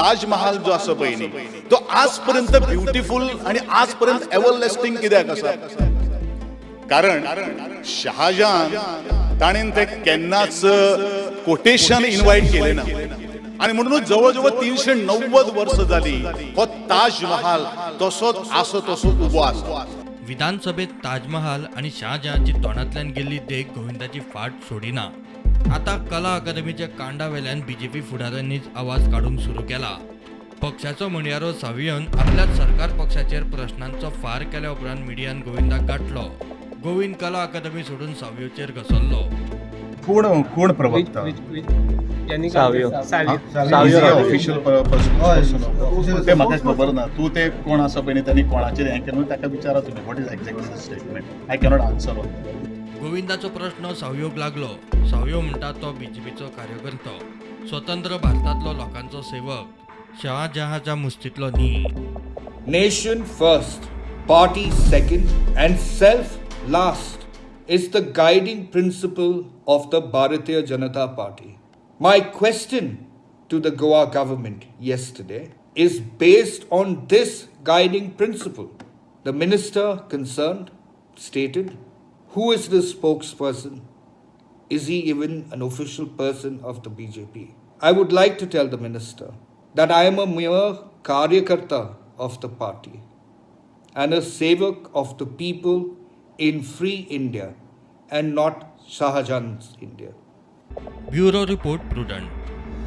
ताजमहाल जो आसा पळय न्ही, तो आज पर्यंत ब्युटिफूल आणि आज पर्यंत एव्हरलास्टिंग कित्याक आसा? कारण शहाजहान ताणें ते केन्नाच कोटेशन इन्वायट केले ना आणि म्हणूनच जवळ जवळ 390 वर्ष जाली हो ताजमहाल तसोच आसा, तसो उबो आसा. विधानसभेत ताजमहाल आनी शाहजहांची तोंडांतल्यान गेल्ली देख गोविंदाची फाट सोडिना. आतां कला अकादमीच्या कांडा वेल्यान बीजेपी फुडाऱ्यांनीच आवाज काडूंक सुरू केला. पक्षाचो म्हणयारो सावियोन आपल्याच सरकार पक्षाचेर प्रश्नांचो फार केल्या उपरांत मिडियान गोविंदाक गांठलो. गोविंद कला अकादमी सोडून सावियोचेर घसरलो. कोण कोण प्रवक्ता? यांनी. सावियो. सावियो. ऑफिशियल पर्सन ते म्हाका खबर ना. तूं ते कोण आसा पळय न्ही, तांणी कोणाचेर हें केलें ताका विचारा तुमी. What is exactly the statement? I cannot answer on. गोविंदाचो प्रश्न सावयोक लागलो. सावयो म्हणटा, तो बीजेपीचो कार्यकर्तो, स्वतंत्र भारतांतलो लोकांचो सेवक, शहाजहाच्या मुस्तीतलो न्ही. Nation first, party second, and self last is the guiding principle of the Bharatiya Janata Party. My question to the Goa government yesterday is based on this guiding principle. The minister concerned stated, "Who is the spokesperson? Is he even an official person of the BJP?" I would like to tell the minister that I am a mere karyakarta of the party and a sevak of the people in free India and not Shahjahan's India. Bureau report, prudent.